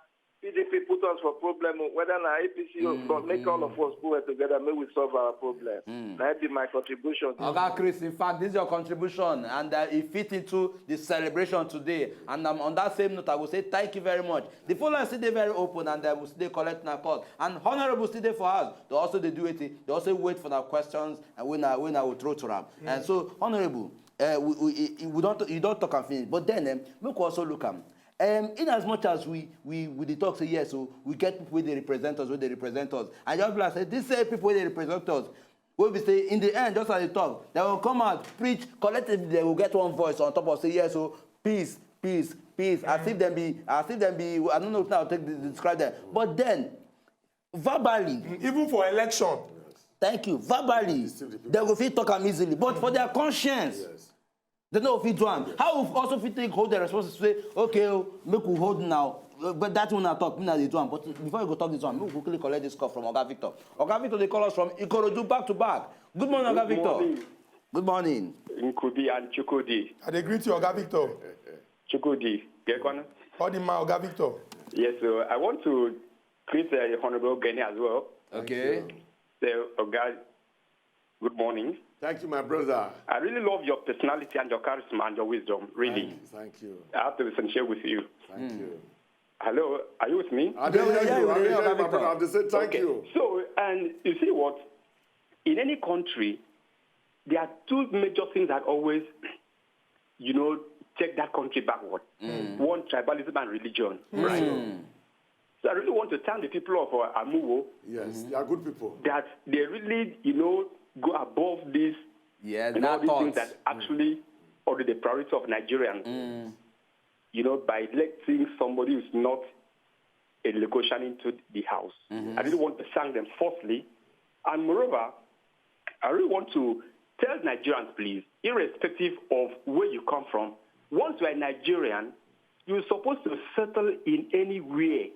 P D P put us for problem, whether na A P C, but make all of us put head together. May we solve our problem. That be my contribution. Oga Chris, in fact, this is your contribution, and uh, it fit into the celebration today. And um, on that same note, I will say thank you very much. The phone line still dey very open, and uh, we still dey collect na call. And honorable still dey for us. They also dey do it. They also wait for our questions, and when I when I will throw to them. And so, honorable, uh, we, we, we don't you don't talk and finish. But then, um, make we also look am. Um, in as much as we we we dey talk say yes, so we get people wey dey represent us, wey dey represent us. And just be like say this same people wey dey represent us, wey be say in the end, just as they talk, they will come out preach collectively. They will get one voice on top of say yes, so peace, peace, peace. As if them be, as if them be. I don't know how to take the, describe them. But then, verbally, Even for election, thank you. Verbally, they go fit talk am easily, but for their conscience, they no fit do am. How we also fit take hold the responsibility to say, okay, oh, make we hold now. Uh, But that one I talk, me na dey do am. But before you go talk this one, make we quickly collect this call from Oga Victor. Oga Victor, they call us from Ikorodu back to back. Good morning, Oga Victor. Morning, Good morning. Nkubi and Chukudi. I dey greet you, Oga Victor. Chukudi, Gekwana. All the man, Oga Victor. Yes, so I want to greet uh, Honorable Gani as well. Okay. So, Oga, good morning. Thank you, my brother. I really love your personality and your charisma and your wisdom, really. Thank, thank you. I have to be sincere with you. Thank you. Hello, are you with me? I dey hear you. I dey hear you, my Victor. brother. I dey say thank Okay, you. So, and you see what? In any country, there are two major things that always, you know, take that country backward. One, tribalism and religion. Right. So I really want to thank the people of uh, Amuwo Yes, they are good people. that they really, you know, go above this Yes, and all that these things thought. That actually already the priority of Nigerians. You know, by electing somebody who's not a Lagosian into the house. I really want to thank them firstly. And moreover, I really want to tell Nigerians, please, irrespective of where you come from, once you are a Nigerian, you're supposed to settle in anywhere,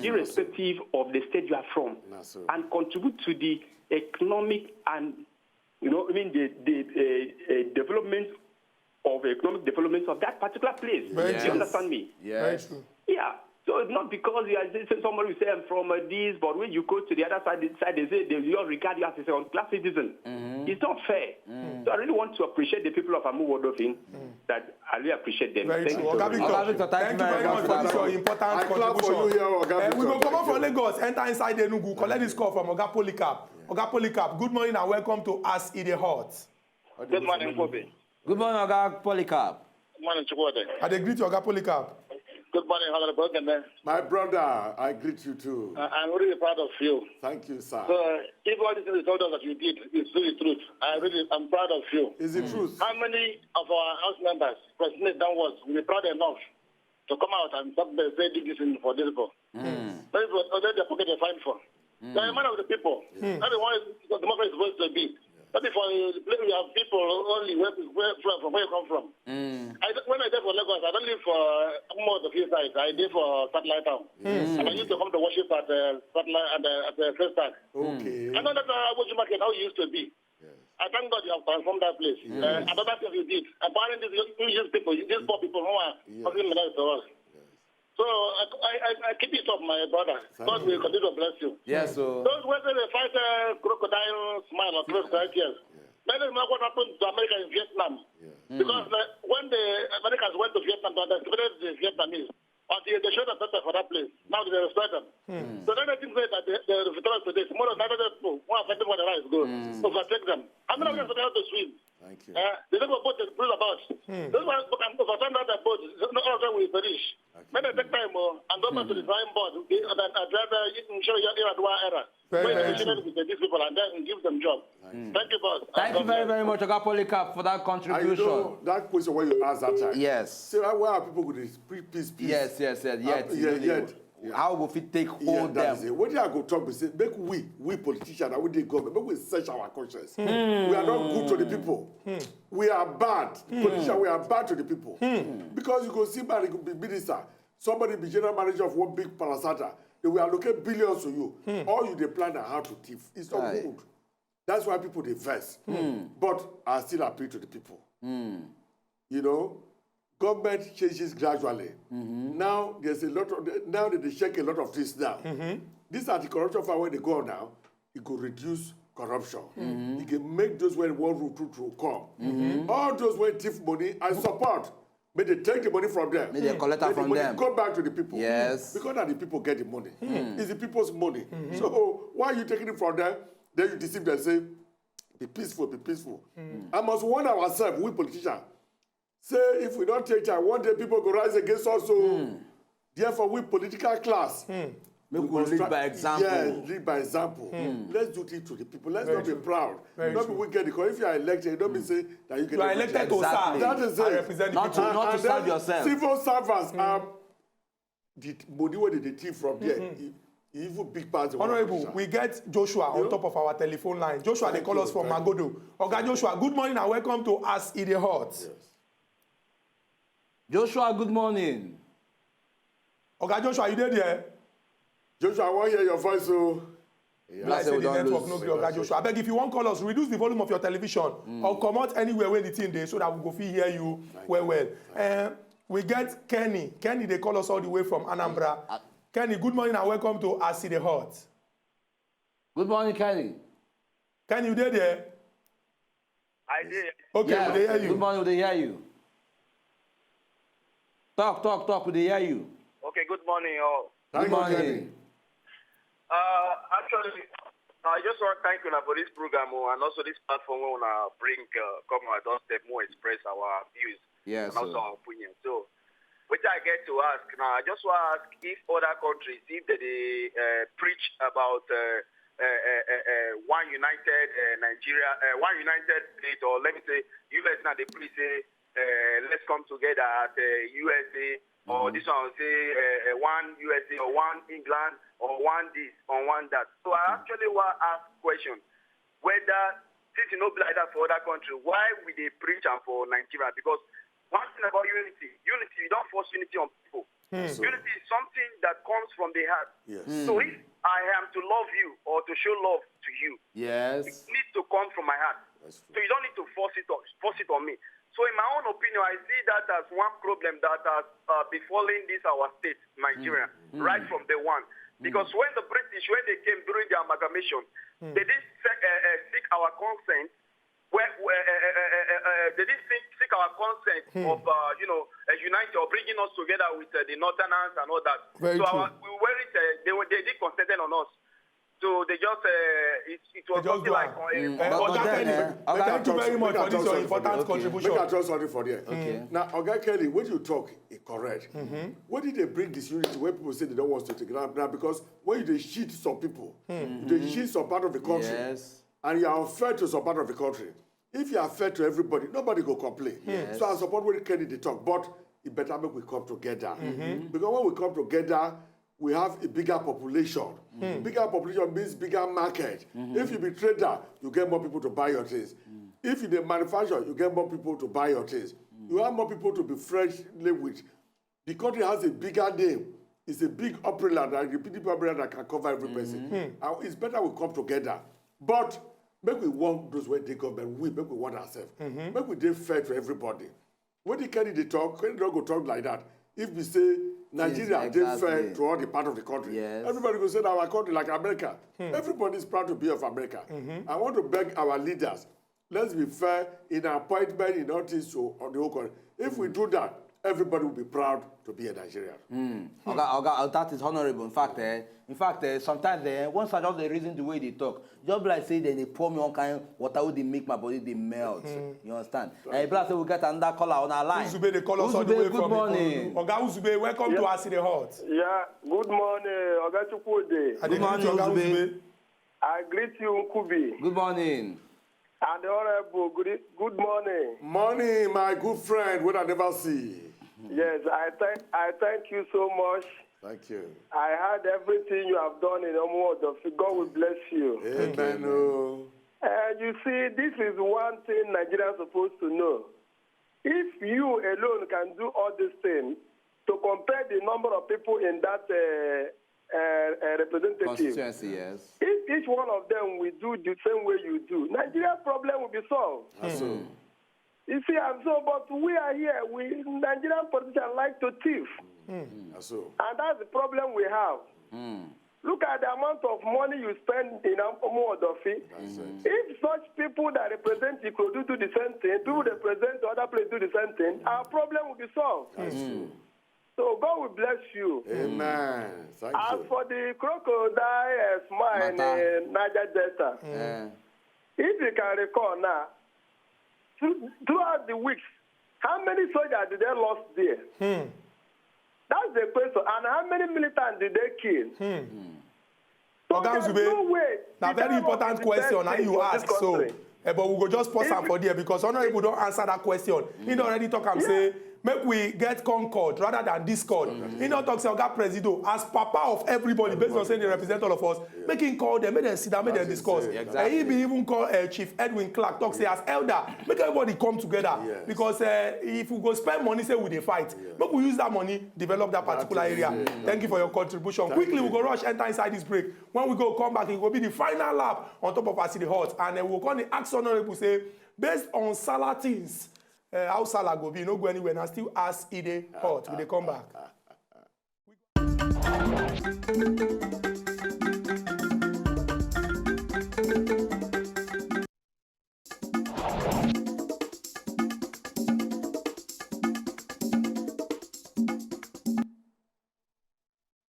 irrespective of the state you are from, Na so. And contribute to the economic and, you know, I mean, the, the uh, uh, development of economic development of that particular place. Very Do true. You understand me? Very Yes. True. Yeah. So it's not because you are say somebody will say I'm from uh, this, but when you go to the other side, the side they say they will regard you as a second class citizen. It's not fair. So I really want to appreciate the people of Amuwodofin that I really appreciate them. Very Thank true. You so Oga very Victor, much. Oga Victor, thank thank you you very very much much for for this that. your important I clap for contribution. You here, Oga Eh, we Victor. go come up Thank from you. Lagos, enter inside Enugu, collect this call from Oga Polycarp. Oga Polycarp, good morning and welcome to As E Dey Hot. Good morning, Kobe. Good morning, Oga Polycarp. Good morning, Chukwude. I dey greet you, Oga Polycarp. Good morning, Honorable Kene. My brother, I greet you too. I- I'm really proud of you. Thank you, sir. So, if all these things you told us that you did is really truth, I really am proud of you. Is it truth? How many of our house members, President downwards, will be proud enough to come out and stop the say this thing for this people? Those people, oh, they pocket a fine for. They're a man of the people. That's the one democracy is supposed to be. Not for uh, the place we have people only where, where from, from where you come from. I don't- when I there for Lagos, I don't live for uh, more of the few sides. I live for Satellite Town. And I used to come to worship at uh, Satellite at the, at the First Park. Okay. I know that uh, Abuja Market how it used to be. I thank God you have transformed that place. Uh, another thing you did, empowering these young- these young people, these poor people who are Yes. causing menace to us. So I, I, I- I keep it up, my brother. Thank God you. Will continue to bless you. Yes, so Those who say they fight uh, crocodile smile or crocodile tears. Let them know what happened to America in Vietnam. Yes. Because uh, when the Americans went to Vietnam to underestimate the Vietnamese, until they showed up better for that place. Now they respect them. So let them think that they, they respect us today. Tomorrow, another people who are fighting for their rights go overtake them. How many of them are to swim? Thank you. Uh, they never boat the blue about. Those who are can overstand that boat, no other will perish. Let them take time oh, and go back to the drawing board. Okay, and, and, and, uh, you can show your era. Very, Where very they true. With these people and then give them job. Thank you, boss. Thank you very, very much, Oga Polycarp, for that And you contribution. know that question when you asked that time. Yes. Say why, why are people going to peace, peace, peace? Yes, yes, yes, yes. Uh, yeah, yeah, yeah. How will fit take Yeah, hold that is them? It. What they are going to talk, we say, make we, we politicians, and we the government, make we search our conscience. We are not good to the people. We are bad. Politicians, we are bad to the people. Because you go see man, it could be minister, somebody be general manager of one big parasata. They will allocate billions to you. All you they plan on how to thief. It's not Aye. Good. That's why people they vex. But I still appeal to the people. You know, government changes gradually. Now there's a lot of now that they check a lot of things now. This anti-corruption file where they go on now, it could reduce corruption. It can make those when one rule true true come. All those when thief money, I support. But they take the money from them. Make they collect am Let the from money them. Go back to the people. Yes. Because now the people get the money. It's the people's money. So why are you taking it from them? Then you deceive them, say, be peaceful, be peaceful. I must warn ourselves, we politicians. Say if we don't take time, one day people go rise against us. So therefore, we political class. Make we lead by example. Yeah, lead by example. Let's do things to the people. Let's Very not true. Be proud. Very Not true. Be wicked. Because if you are elected, don't be say that you get You are the- elected to Exactly. serve. That is And it. Represent the Not to- people. not And serve then yourself. Civil servants are the money where they thief from there. It, it even big parts of Honorable, we get Joshua on top of our telephone line. Joshua, they Thank call you, us from thank Magodo. Oga Joshua, good morning and welcome to As It Dey Hot. Joshua, good morning. Oga Joshua, you dey there? Joshua, I want to hear your voice. So Be like say the network no gree, Oga Joshua. Abeg, if you wan call us, reduce the volume of your television or comot anywhere wey the thing dey so that we go fit hear you well well. Eh, we get Kenny. Kenny dey call us all the way from Anambra. Kenny, good morning and welcome to As It Dey Hot. Good morning, Kenny. Kenny, you dey there? I dey. Okay, Yeah. we dey hear Good you. Morning, we dey hear you. Talk, talk, talk. We dey hear you. Okay, good morning, all. Thank Good you, morning. Kenny. Uh, actually, I just want to thank you for this program oh, and also this platform when I bring uh, come our doorstep, more express our views Yes, and also sir. Our opinion. So, which I get to ask now, I just want to ask if other countries, if they, they uh, preach about uh, uh, uh, uh, uh, one united uh, Nigeria, uh, one united state, or let me say, U S now they preach say, uh, let's come together at uh, U S A, or this one say uh, uh, one U S A, or one England, or one this, or one that. So I actually want to ask question whether since you know be like that for other country, why we they preach am for Nigeria? Because one thing about unity, unity, you don't force unity on people. Unity is something that comes from the heart. Yes. So if I am to love you or to show love to you, Yes. It needs to come from my heart. That's So you don't need to force it on, force it on me. So in my own opinion, I see that as one problem that has uh, befallen this our state, Nigeria, right from the one. Because when the British, when they came during the amalgamation, they didn't se- uh, uh, seek our consent. Where, uh, uh, uh, uh, uh, uh, they didn't seek, seek our consent of, uh, you know, uh, uniting or bringing us together with uh, the Northerners and all that. Very so true. Our, we weren't, uh, they, were, they did consented on us. So they just, uh, it, it was They just something do like am. uh, Eh, But Oga then, Kelly, eh, but Oga thank you Johnson, very much make I for this talk your something for important there. contribution. Make I talk something for there. Okay. Now, Oga Kelly, what you talk is correct. What did they bring this unity where people say they don't want to take it? Now, because when you dey shit some people, you dey shit some part of the country, Yes. and you are unfair to some part of the country. If you are fair to everybody, nobody go complain. Yes. So I support what Kelly dey talk, but it better make we come together. Because when we come together, we have a bigger population. Bigger population means bigger market. If you be trader, you get more people to buy your things. If you dey manufacture, you get more people to buy your things. You have more people to be friendly with. The country has a bigger name. It's a big umbrella, that the big umbrella that can cover every person. And it's better we come together. But make we want those wey dey government, we make we want ourselves. Make we dey fair to everybody. When the Kenny dey talk, Kenny no go talk like that. If we say Nigeria dey fair Exactly. to all the part of the country, Yes. everybody go say na our country like America. Everybody is proud to be of America. I want to beg our leaders, let's be fair in appointment, in all things to on the whole country. If we do that, everybody will be proud to be a Nigerian. Oga, Oga, that is honorable. In fact, eh, in fact, eh, sometimes eh, once I just dey reason the way they talk, just be like say they dey pour me one kind water wey dey make my body dey melt. You understand? And e be like say we get another caller on our line. Uzube dey call us all the Uzube, way good from morning. Ikorodu. Oga Uzube, welcome to Aside Hot. Yeah, good morning, Oga Chukwude. I dey Good morning, greet you, Oga Uzube. Uzube. I greet you, Nkubi, Good morning. and the Honorable. Good, e- good morning. Morning, my good friend, when I never see. Yes, I thank I thank you so much. Thank you. I heard everything you have done in Omo Odofi. God will bless you. Amen. Oh. Uh, you see, this is one thing Nigerians supposed to know. If you alone can do all these things, to compare the number of people in that uh, uh, uh, representative, Constituency, yes. If each one of them will do the same way you do, Nigeria's problem will be solved. That's so. You see, and so, but we are here. We Nigerian politicians like to thief, That's so. And that's the problem we have. Look at the amount of money you spend in Omo Odofi. That's it. If such people that represent Ikorodu do the same thing, people represent the other place do the same thing, our problem will be solved. That's true. So God will bless you. Amen. Thank As you. for the crocodile uh, smile in Matter. uh, Niger Delta, Eh, if you can recall now, through- throughout the weeks, how many soldiers did they lost there? That's the question. And how many militants did they kill? So Oga there's Uzube, no way. na The very dialogue important is the best question na thing you for ask this so. Country. Eh, but we go just pause am for there because Honorable don answer that question. He don already talk am say make we get concord rather than discord. He don talk say Oga Presido as papa of everybody based on say they represent all of us. Make him call them, make them sit down, make them discuss. Exactly. And he be even call uh, Chief Edwin Clark talk say as elder, make everybody come together Yes. Because uh, if we go spend money say we dey fight, make we use that money develop that particular That is area. it. Thank you for your contribution. Quickly, we go rush enter inside this break. When we go come back, it will be the final lap on top of Aside Hot, and uh, we will come dey ask Honorable say based on Salah things, uh, how Salah go be? No go anywhere. Now still Aside Hot. We dey come back.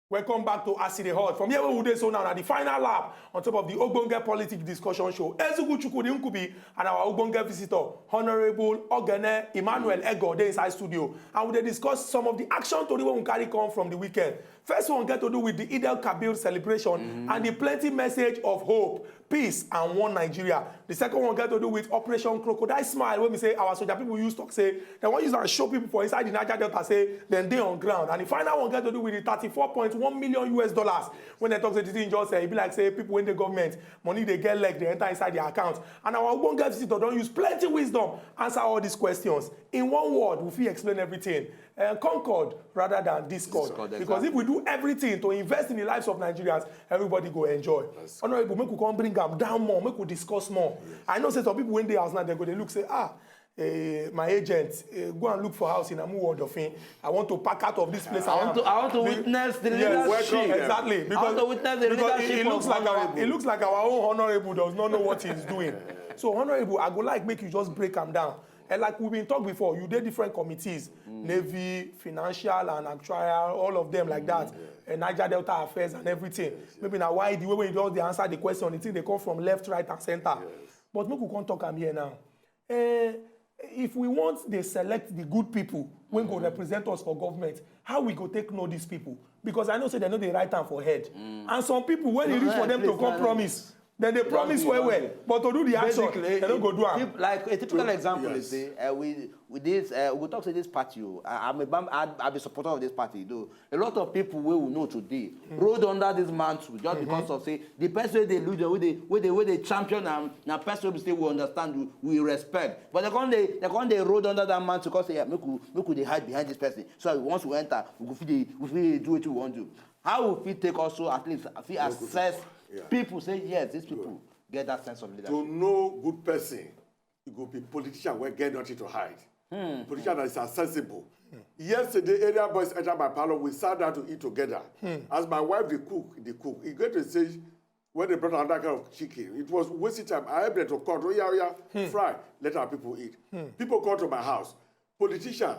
Welcome back to Aside Hot. From here where we dey so now, na the final lap on top of the Ogbonge Politic Discussion Show. Ezugu Chukwudi Nkubi and our Ogbonge visitor, Honorable Ogene Emmanuel Ego, dey inside studio. And we dey discuss some of the action tori wey we carry come from the weekend. First one get to do with the Eid el Kabir celebration and the plenty message of hope, peace and one Nigeria. The second one get to do with Operation Crocodile Smile, wey be say our soldier people use talk say dem wan use am show people for inside the Niger Delta say dem dey on ground. And the final one get to do with the thirty-four point one million U S dollars wey dem talk say the thing just, eh, e be like say people wey dey government, money dey get leg, dey enter inside their account. And our ogbonge visitor don use plenty wisdom answer all these questions. In one word, we fit explain everything. Uh, concord rather than discord. Discord, Because if we do everything to invest in the lives of Nigerians, everybody go enjoy. Honorable, make we come bring am down more, make we discuss more. I know say some people wey dey house now, dem go dey look say, ah, eh, my agent, eh, go and look for house in Amuwo Odofin. I want to pack out of this place I I want am. to, I want to Be- witness the Yes, leadership. Exactly. I want to witness the Because leadership it, it looks of like our, Honorable. It looks like our own honorable does not know what he's doing. So, honorable, I go like make you just break am down. And like we've been talked before, you did different committees, Navy, Financial and Actuarial, all of them like that, and Niger Delta Affairs and everything. Maybe now why the way when you just dey answer the question, the thing they come from left, right, and center. But make we come talk am here now. Eh, if we want they select the good people when go represent us for government, how we go take know these people? Because I know say they know they write am for head. And some people, when e reach for them to come promise, then they promise well well, but to do the action, they no go do am. Like a typical example is say uh, we with this uh, we talk say this party. Oh, I, I'm a bam, I, I'm a supporter of this party though. A lot of people wey we know today rolled under this mantle just because of say the person wey dey lead them, wey dey wey dey wey dey champion am na person wey be say we understand, we, we respect. But they come dey they come dey rolled under that mantle because say yeah, make we make we dey hide behind this person. So once we enter, we go fit dey we fit dey do wetin we wan do. How we fit take also at least fit assess people say yes, these people get that sense of leadership. To know good person, you go be politician wey get nothing to hide. Politician that is accessible. Yesterday, area boys enter my parlor. We sat down to eat together. As my wife dey cook, dey cook. E get to say when they brought another kind of chicken, it was wasting time. I help them to cut. Oh yeah, oh yeah, fry. Let our people eat. People come to my house. Politician,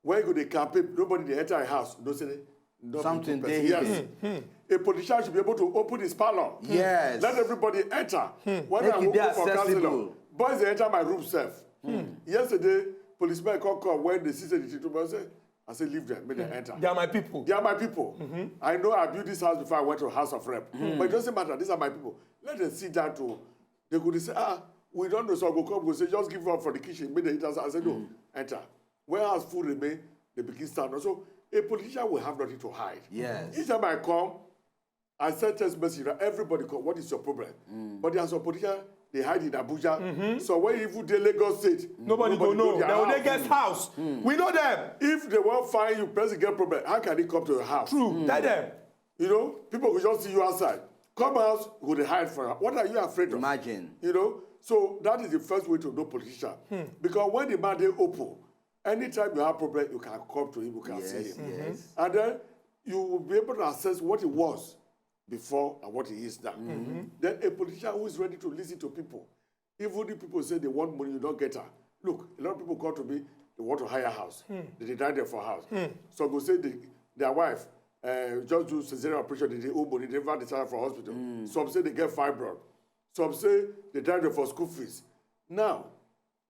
when you go dey campaign, nobody dey enter your house. No say no be Something good dey person. hidden. Yes. A politician should be able to open his parlor. Yes. Let everybody enter. When Make I e go dey go for counselor, accessible. Boys dey enter my room sef. Yesterday, policemen come come when they see say the thing too much. Say, I say leave them, make them enter. They are my people. They are my people. I know I built this house before I went to House of Rep. But it doesn't matter. These are my people. Let them sit down too. They go dey say, ah, we don't know. So I go come, go say, just give up for the kitchen. Make them eat outside. I say no, enter. When house full remain, they begin stand. So a politician will have nothing to hide. Yes. Each time I come, I send text message that everybody come. What is your problem? But there are some politicians they hide in Abuja. So when you even dey Lagos State, Nobody go know. their They will house. dey guest house. We know them. If they wan find you, person get problem. How can he come to your house? True. Tell them. You know, people go just see you outside. Come house, you go dey hide for am. What are you afraid of? Imagine. You know, so that is the first way to know politician. Because when the man dey open, anytime you have problem, you can come to him, you can see Yes, him. Yes. And then you will be able to assess what he was before and what he is now. Then a politician who is ready to listen to people, even if people say they want money, you don't get her. Look, a lot of people come to me, they want to hire a house. They dey die there for house. Some go say they, their wife uh, just do cesarean operation, they dey owe money, they never dey for hospital. Some say they get fibroid. Some say they die there for school fees. Now,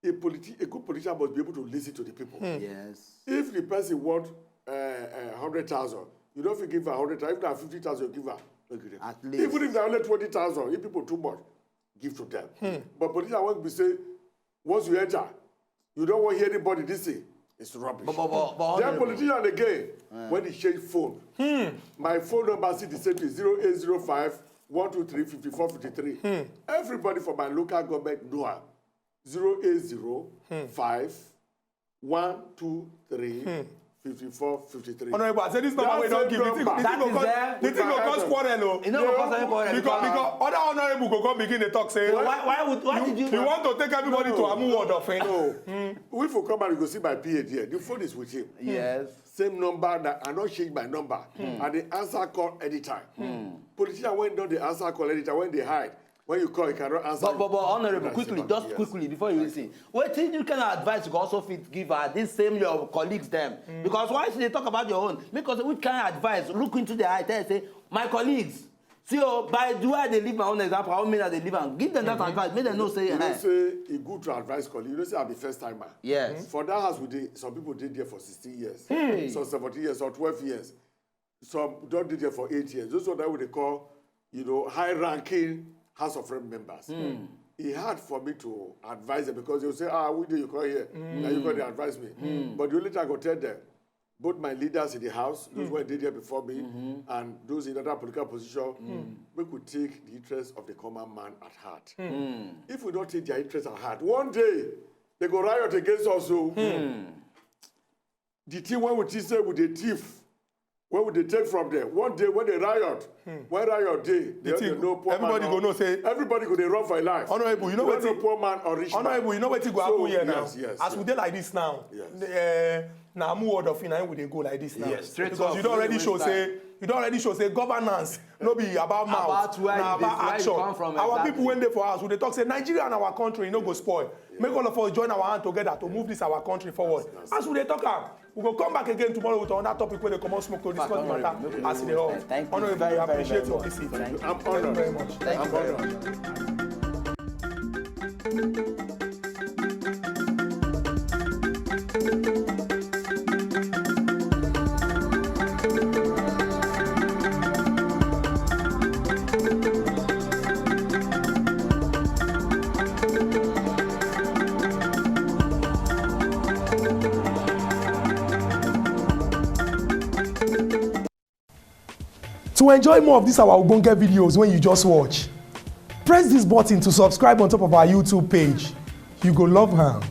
a, politi- a good politician must be able to listen to the people. Yes. If the person want uh, uh, hundred thousand, you don't fit give her hundred thousand. If na fifty thousand, you give her. No give them. At least. Even if na only twenty thousand, if people too much, give to them. But politician want be say, once you enter, you don't want hear anybody this thing. It's rubbish. But- but- but- but Then honorable. Politician again, when he change phone, my phone number still the same thing, zero eight zero five, one two three, fifty-four fifty-three. Everybody for my local government know am. Zero eight zero five, one two three, fifty-four fifty-three. Honorable, I say this number That wey don same give, the thing number. the thing go That is cause there. The thing go cause quarrel o. You know, because of quarrel. Because because other honorable go come begin dey talk say So why why would why did you? You want to take everybody to Amuwo Odofin. No. If you come out, you go see my P A there. The phone is with him. Yes. Same number that I don't change my number. And they answer call anytime. Politician when don't they answer call anytime, when they hide. When you call, you cannot answer. But, but, but honorable, That's quickly, it. just Yes. Quickly before you listen, wetin you kind of advice you go also fit give her this same your colleagues them? Because why should they talk about your own? Because which kind of advice? Look into their eye, tell say my colleagues. See, oh, by the way they live my own example, how many they live and give them that advice. Make them know say, You know, eh. Say e good to advise colleague. You know, say I be first timer. Yes. For that house, we dey, some people did there for sixteen years, Hey. Some seventeen years, some twelve years, some don't did there for eight years. Those are that we dey call, you know, high ranking House of Rep members. E hard for me to advise them because they'll say, ah, we do you call here, now you go to advise me. But the only thing I go tell them, both my leaders in the house, those who did there before me, and those in other political position, we could take the interest of the common man at heart. If we don't take their interest at heart, one day they go riot against us. So the thing when we teach say we dey thief, when we dey take from them, one day when they riot, when riot day, they, The thing, they know poor everybody man go or- know say everybody go dey run for your life. Honorable, you know We don't wetin- know poor man or rich man. Honorable, you know wetin go So, happen here yes, now? Yes, As yes. We dey like this now, Yes. eh, na Amuwo Odofin na him we dey go like this now. Yes, straight Because up, you don already you show know say it's You don already show say governance no be about mouth, na about action. Our people wey dey for house, we dey talk say Nigeria and our country no go spoil. Make all of us join our hand together to move this our country forward. As we dey talk am, we go come back again tomorrow with another topic wey dey comot smoke to discuss the matter as e dey hot. Honorable, we appreciate your visit. I'm honored. Thank you very much. I'm honored. To enjoy more of these our ogbonge videos when you just watch, press this button to subscribe on top of our YouTube page. You go love am.